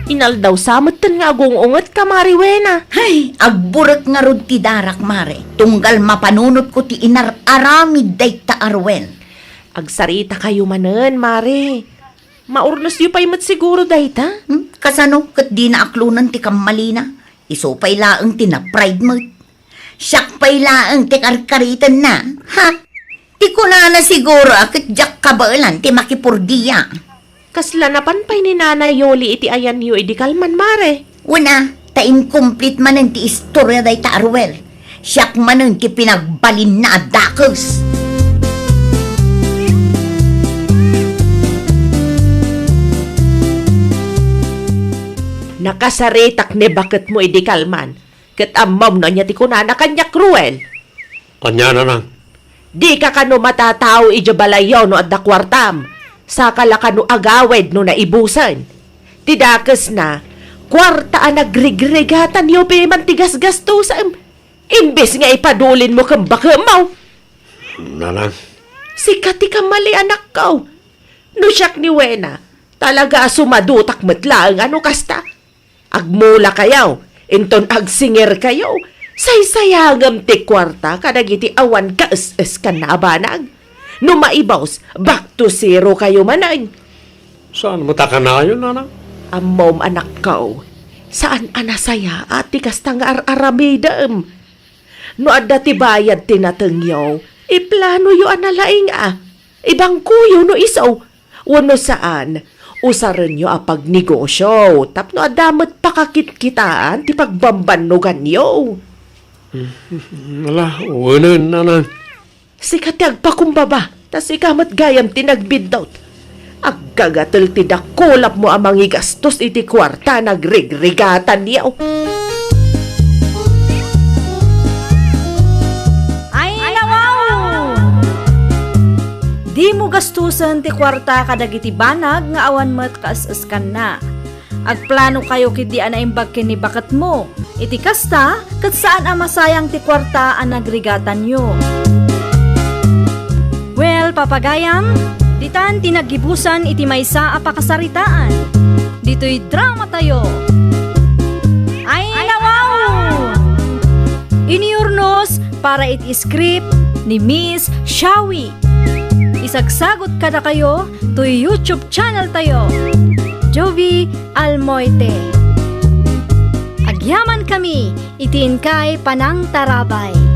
Inaldaw sa metten nga agung-ungetka, Mare Wena. Hay, agburek ngarud ti darak, Mare. Tunggal mapanunotko ti inar-aramid dayta a Ruel. Agsaritakayo manen, Mare. Maurnosyo pay met siguro dayta? Hmm? Kasano ket dina aklonen ti kammalina? Isu pay laeng ti na-pride met. Siak pay laeng ti karkaritenna, ha? Ti kunana siguro a ket diak kabaelan ti makipurdia. Kasla napan pay ni Nanay Yoli iti ayanyo idi kalman, Mare? Wen a, ta incomplete manen ti istoria dayta a Ruel. Siak manen ti pinagbalinna a dakes. Nakasaritak ni baketmo idi kalman, ket ammom no ania ti kunana kaniak, Ruel. Ania, nanang? Dika kano matatao idiay balayyo no adda kuartam, saka la kano agawid no naibusen. Ti dakesna, kuarta a nagrigrigatanyo piman ti gasgastusem, imbes nga ipadulinmo ken bakemmo. Nanang. Sika ti kamali, anakko. No siak ni Wena, talaga a sumadutak met laeng a no kasta. Agmulakayo, inton agsingirkayo, saysayangem ti kuarta kadagiti awan kaes-eskanna a banag. No maibus, back to zero kayo manen. Saan met a kanayon, nanang? Ammom, anakko, saan a nasayaat ti kasta nga ar-aramidem. No adda ti bayad ti natengyo, iplanoyo a nalaing a. Ibangkoyo no isu, wenno saan, usarenyo a pagnegosyo tapno adda met pakakitkitaan ti pagbambannoganyo. Ala, wenen, nanang. Sika ti agpakumbaba, ta sika met gayam ti nagbiddut. Aggagatel ti dakulapmo a mangigastos iti kuarta a nagrigrigatanyo. Ay, nawaw! Dimo gastusen ti kuarta kadagiti banag nga awan met kaes-eskanna. Agplano kayo ketdi a naimbag ken ni baketmo. Iti kasta, ket saan a masayang ti kuarta a nagrigatanyo. Well, papagayam, ditan ti naggibusan iti maysa a pakasaritaan. Ditoy drama tayo. Ay, nawaw! Iniurnos para iti script ni Miss Shawi. Isagsagot kadakayo toy YouTube channel tayo, Jovie Almoite. Agyaman kami iti inkay panangtarabay.